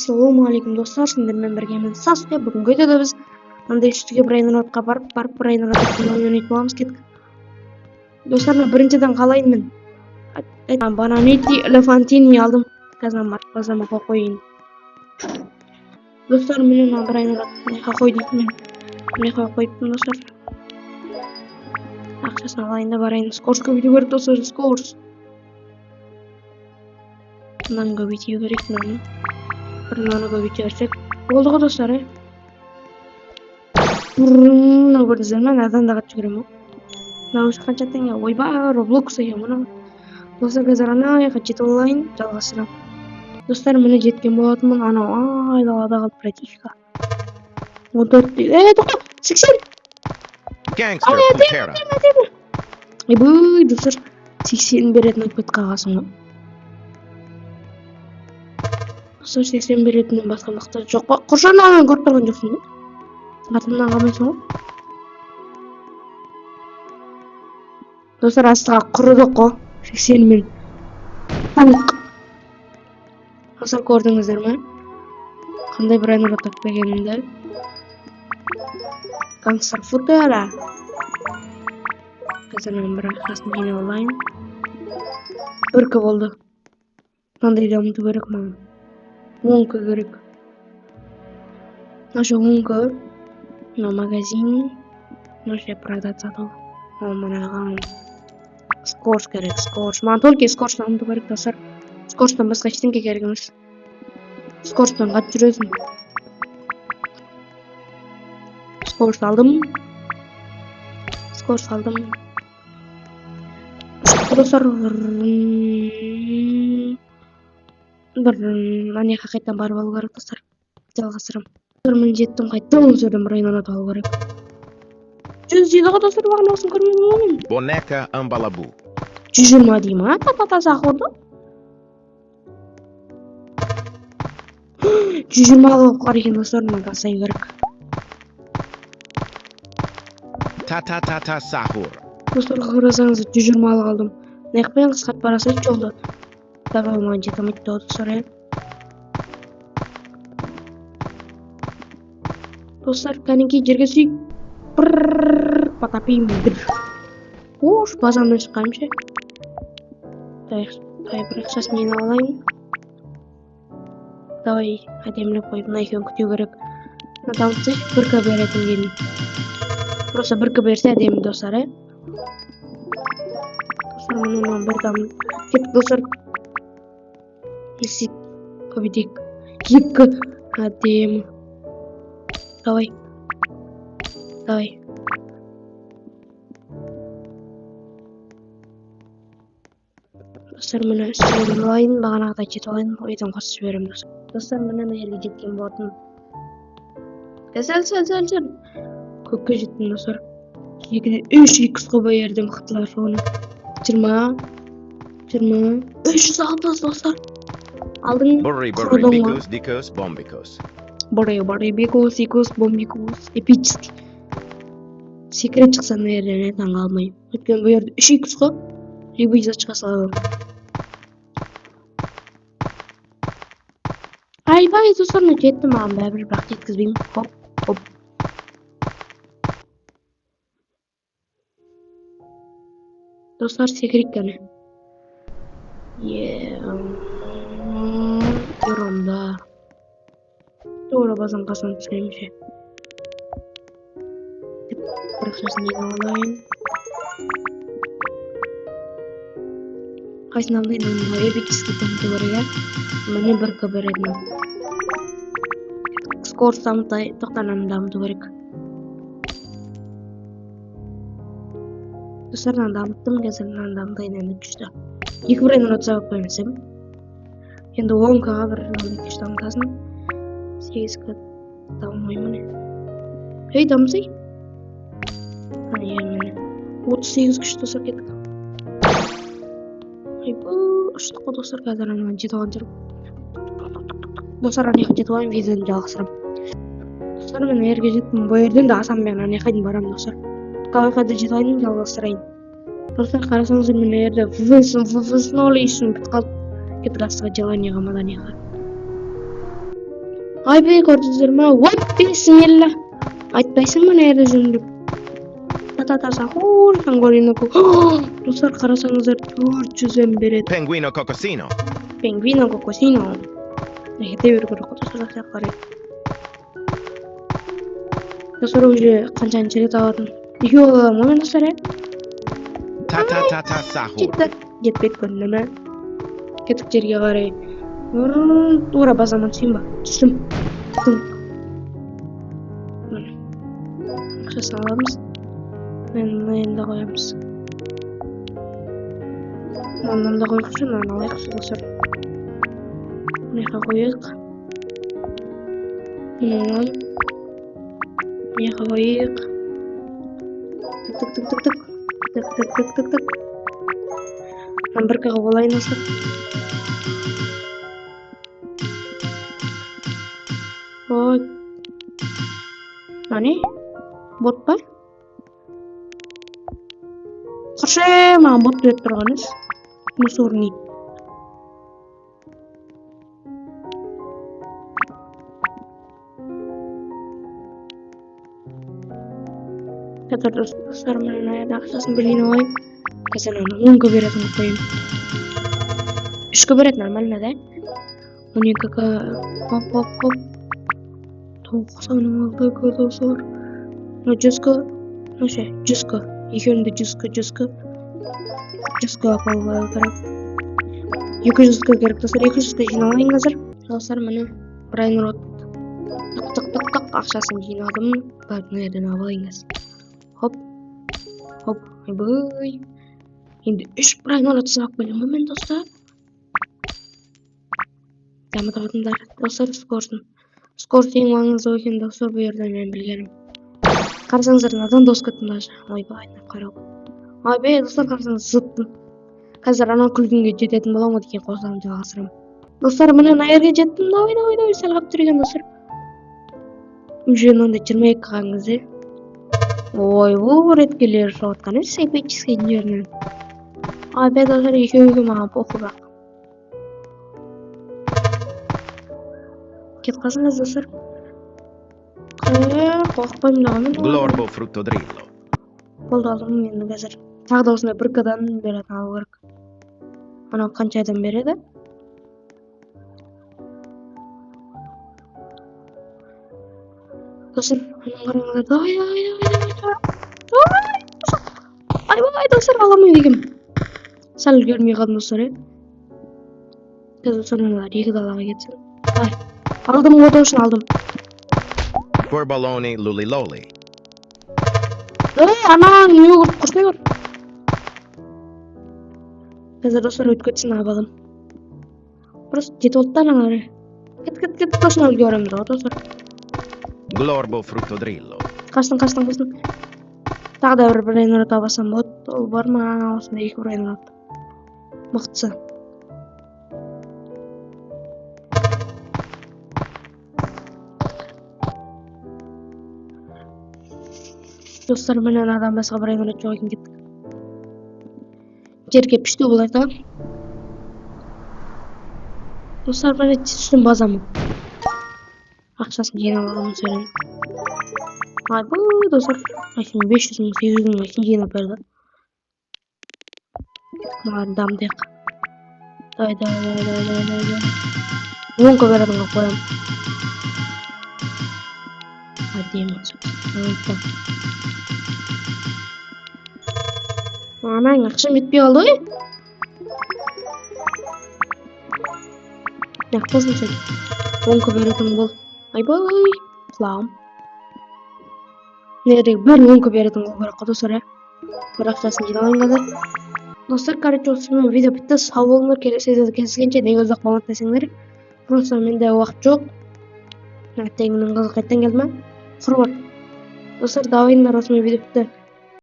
Ассалаумағалейкум достар, сендермен бірге мен Сasuke. Бүгінгі видеода біз мынандай үстіге брейнротқа барып, брейнротқа ойнайтын боламыз. Кеттік. Достар, мен біріншіден қалайын мен. Бананити Элефантини алдым. Қазір базама қойып қояйын. Достар, міне мына брейнрот мына қой дейді мен. Мына қойыппын достар. Ақшасын алайын да барайын. Скорость көбейту керек достар, скорость. Мынаны көбейту керек, мынаны. Бір мынаны көбейте берсек болды ғой достар, е. Мынау көрдіңіздер ме? Анадан да қатты жүгіремін ғой. Мынау қанша теңге? Ойбай, Роблокс екен мынау. Достар, қазір ана жаққа жетіп алайын, жалғастырамын. Достар, міне жеткен болатынмын. Анау айдалада қалды, братишка. 14 дейді. Е, тоқта, 80. Gangster Putera. Ойбай, достар, 80 беретін айтып кетіп қалғансың ғой. Достар, 80 беретіннен басқа мықты жоқ па? Құршан ананы көріп тұрған жоқсың ба? Артымнан қалмайсың ғой. Достар, астыға құрыдық қой. 80 мен. Достар, көрдіңіздер ме? Қандай брейнрот тауып келгенімді. Гангстер Футера. Қазір мен бір ақшасын жинап алайын. Бір к болды. Мынандай дамыту керек маған. 10 к керек. Наша 10 к. На магазин. Наша продать сату. Ол мынаған скорость керек, скорость. Маған только скорость дамыту керек, достар. Скоростьтан басқа ештеңе керек емес. Скоростьтан қатты жүресің. Скорость алдым. Скорость алдым. Достар, бір ана жаққа қайтадан барып алу керек, достар. Жалғастырамын. Достар, міне жеттім, қайтадан осы жерден бір айналып алу керек. 100 дейді ғой, достар, бағана осыны көрмедім ғой мен. Boneca Ambalabu. 120 дей ма? Та-та-та, заходы. 120 болып қалар екен, достар, мына тастай керек. Ta ta ta ta sahur. Достар, қарасаңыз, 120-лық алдым. Мына жақпен қысқартып бара салайыншы жолды. Давай, маған жете алмайды да, достар, е. Достар, кәнекей жерге сүйік. Брррр, потопим. Ош, базамнан шыққаным ше. Давай, бір ақшасын жинап алайын. Давай, әдемілеп қойып, мына екеуін күту керек. Мына дамытсайшы, бір к беретін келін. Просто бір к берсе әдемі, достар, е. Достар, міне мына бір дамыт. Кеттік, достар. Не істейік? Көбейтейік. 2 әдемі. Давай. Давай. Достар, міне үстіне алайын, бағанағыдай жетіп алайын, ойдан қосып жіберемін, достар. Достар, міне мына жерге жеткен болатын. Сәл, сәл, сәл, сәл. Көкке жеттім, достар. 2-де 3 икс қой бұл жерде мықтылар соны. 20, 20, 360, достар. Алдың Burri burri құрыдың ғой. bicos dicos bombicos. Burri, burri, bicos, икос, бомбикос. Эпический. Секрет шықса мына жерден таң қалмаймын. Өйткені бұл жерде 3 икс қой. Любой зат шыға салады. Айбай, достар, мен жеттім, маған бәрібір, бірақ жеткізбеймін. Хоп, хоп. Достар, секірейік кәне. Е, ерунда. Тура базан қасынан түсіремін ше. Бір ақшасын жинап алайын. Қайсысын алдайын? Мына эпический дамыту керек, ә? Міне бір к береді мынау. Скорость дамытай, тоқта, мынаны дамыту керек. Достар, мынаны дамыттым, қазір мынаны дамытайын енді күшті. 2 брейнрот сабап қоямын десем. Енді он к-ға бір мынандай күш дамытасың. 8 к дамымай міне. Ей, дамысай. Міне, міне. 38 күш, достар, кеттік. Айбу, ұштық қой, достар, қазір анаған жетіп алған шығармын. Достар, ана жаққа жетіп алайын, видеоны жалғастырамын. Достар, мен жерге жеттім, бұл жерден де асамын, мен ана жаққа дейін барамын, достар. Қалай қайда жетіп алайын, жалғастырайын. Достар, қарасаңыздар, мен мына жерде В ноль үшін бітіп қалды. Кеттік астыға желание қалмады ана жаққа. Айбей, көрдіңіздер ма? Ой, бисмилла. Айтпайсың ба мына жерде жүрмін деп. Та-та-та сахур, сангорина. Достар, қарасаңыздар, 400-ден береді. Pinguino Cocosino. Пингвино кокосино. Кете беру керек қой, достар, жақсы қарай. Достар, уже қаншаншы рет алатын? Екеу ала аламын ғой мен, достар, иә? Ta-ta-ta-ta sahur. Жетті. Жетпеді, көрінді ме? Кеттік жерге қарай. Тура базаман түсейін ба? Түстім. Түстім. Міне. Ақшасын аламыз. Мына енді қоямыз. Мынаны да қояйықшы, мынаны алайықшы, достар. Мына жаққа қояйық. Мынаны алайық. Мына жаққа қояйық. Тік, тік, тік, тік, тік. Тік, тік, тік, тік, тік. Мынаны бір қағып алайын, достар. Ой. Мына не? Бот па? Құршы, маған бот беріп тұрған емес. Мусорный. Қазір, достар, мына жерде ақшасын бір жинап алайын. Қазір аны 10 к беретін қылып қояйын. 3 к береді, нормально, да? 12 к. Хоп, хоп, хоп. 96 к, достар. Мына 100 к. Ну ше, 100 к. Екеуінің де 100 к, 100 к. 100 к алып керек. 200 к керек, достар. 200 к жинап алайын қазір. Достар, міне брайнрот. Тық, тық, тық, тық, ақшасын жинадым. Барып мына жерден алып алайын қазір. Хоп. Хоп. Ойбай. Енді 3 брайнрот сұрап келемін мен, достар. Дамытатындар. Достар, скорсын. Скорс ең маңызды екен, достар, бұл жерде мен білгенім. Қарасаңыздар, мынадан дос кеттім даже. Ойбай, қарау. Ойбай, достар, қарасаңыз, зыттым. Қазір анау күлгінге жететін боламын ғой деген қосыламын, жалғастырамын. Достар, міне мына жерге жеттім. Давай, давай, давай, сәл қалып тұр екен, достар. Уже мынандай 22 қалған кезде. Ой, бұл редкелер шығып жатқан емес, эпический жерінен. Ойбай, достар, екеуі де маған похуй бірақ. Кетіп қалсаңыз, достар. Қорықпаймын да мен. Glorbo fruttodrillo. Болды, алдым енді қазір. Тағы да осындай бір к-дан беретін алу керек. Анау қаншадан береді? Достар, ананы қараңыздар. Давай, давай, давай, давай, давай. Айбай, достар, аламын дегем. Сәл үлгермей қалдым, достар, е. Қазір, достар, мыналар екі далаға кетсін. Ай, алдым ғой, точно алдым. Corbalone luliloli. Ей, анаң не көріп құрсай көр. Қазір, достар, өтіп кетсін, абалым. Просто жетіп алды да аналар. Кет, кет, кет, точно үлгереміз ғой, достар. Glorbo fruttodrillo. Қаштың, қаштың, қаштың. Тағы да бір брейнрот алсам болады. Ол бар ма? Осындай екі брейнрот. Мықтысы. Достар, міне мынадан басқа брейнрот жоқ екен, кеттік. Жерге пішті болады да. Достар, міне түстім базама. Ақшасын жинап аламын сөйлем. Айбай, достар, әшейін 500 мың, 800 мың әшейін жинап берді. Мыналарды дамытайық. Давай, давай, давай, давай, давай, давай, давай. Он көп беретін қылып қоямын. Әдемі. Анаң ақшам жетпей қалды ғой. Жақтасын сен. Он көп беретін бол. Айбай, құлағым. Мына жердегі бәрін он көп беретін болу керек қой, достар, иә. Бір ақшасын жиналайын қазір. Достар, короче, осымен видео бітті. Сау болыңдар, келесі видеода кездескенше. Неге ұзақ болмады десеңдер, просто менде уақыт жоқ. Әттеңнің қызы қайтадан келді ма? Құр бар. Достар, давайыңдар, осымен видео бітті.